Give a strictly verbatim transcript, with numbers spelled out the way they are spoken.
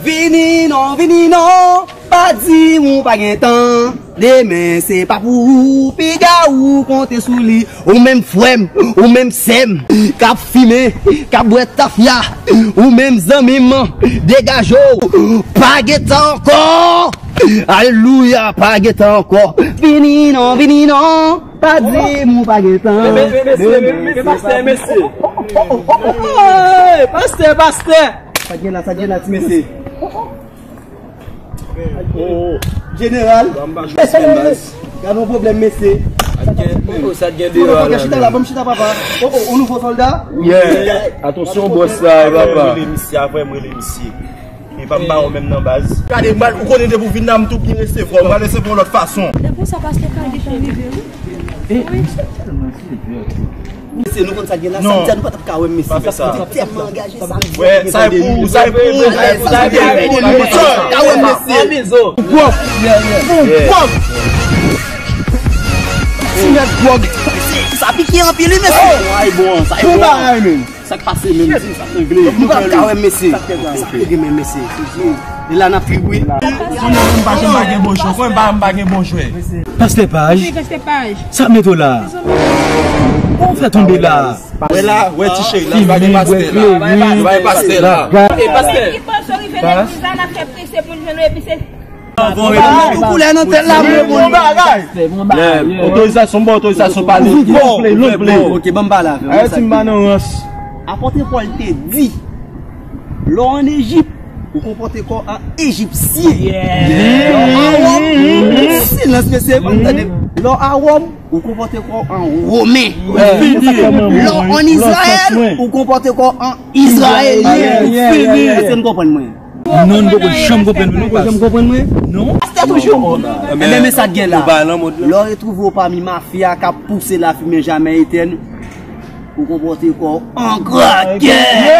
Vini non, vini non, pa di ou pa gen tan. Demen se pa pou ou, piga ou konte sou li. Ou menm frè m, ou menm sè m, k ap fimen, k ap bwè tafya. Ou menm zanmi m, degaje w, pa gen tan ankò. Alelouya, pa gen tan ankò. Vini non, vini non, pa di m ou pa gen tan. Men, men, men, mesye, men, men, men, pastè, mesye. Hey, pastè, pastè. Sa gen la, sa gen la, ti mesye. Oh, oh. Jeneral. Gade yon pwoblèm, mesye. Sa gen, oh, sa gen deyò la, chita la, ban m chita, papa. Oh, oh, yon nouvo sòlda. Yeah. Atansyon, bòs la, papa. Apre m rele misye, apre m rele misye. E pa m ba ou menm nan baz. Gade, m pral, ou konnen depi w vin la, m tou ki resevwa w. M pral resevwa w lòt fason. E pou sa, pastè ka gentan rive, wi. Mesye, nou konn sa gen la, samdi a nou pa t ap ka wè m, mesye. Pa fè sa. Tèlman angaje, samdi a. Wè, sa e pou ou, sa e pou ou, sa e pou ou, sa e pou ou. Ka wè m, mesye. Gwòg. Gwòg. Ti nèg gwòg. Sa pike anpil, wi, mesye. Sa e bon, sa e bon. Bon bagay, men. Sa k pase menm, di m sa k regle. Nou pa ka wè mesye. Sa k regle menm mesye. E la n ap trip wi. Kounye a menm pa janm pa gen bon jwè. Kounye a m pa gen bon jwè. Pastè Paj. Wi, pastè Paj. Sa k mete w la? Kòman w fè tonbe la? Wè la, wè ti cheri la, nou pa gen pastè la. Nou pa gen pastè la. E pastè. Ki panse w rive legliz la, n ap fè prese pou n jwenn w, epi se Bon, bon, bon, koulè nan tèt la, bon, bon bagay. Otorizasyon, bon, otorizasyon pale. Louvri kò, louvri kò. Ok, ban m pale avè w. Ayiti m pa nan rans. Apòt Pòl te di, lè w ann Ejip, ou konpòte kò w an Ejipsyen. Lè w a Wòm, silans, mesye, ban m tande. Lè w a Wòm, ou konpòte kò w an Women. Lè w ann Izrayèl, ou konpòte kò w an Izrayelyen. Èske n konprann mwen? Non, nou poko janm konprann nou, pas. Janm konprann mwen? Non. Pastè toujou. Enben, men sa k gen la. Lè w retwouve w pami mafya k ap pouse lafimen jamè etèn, ou konpòte kò w an krakè.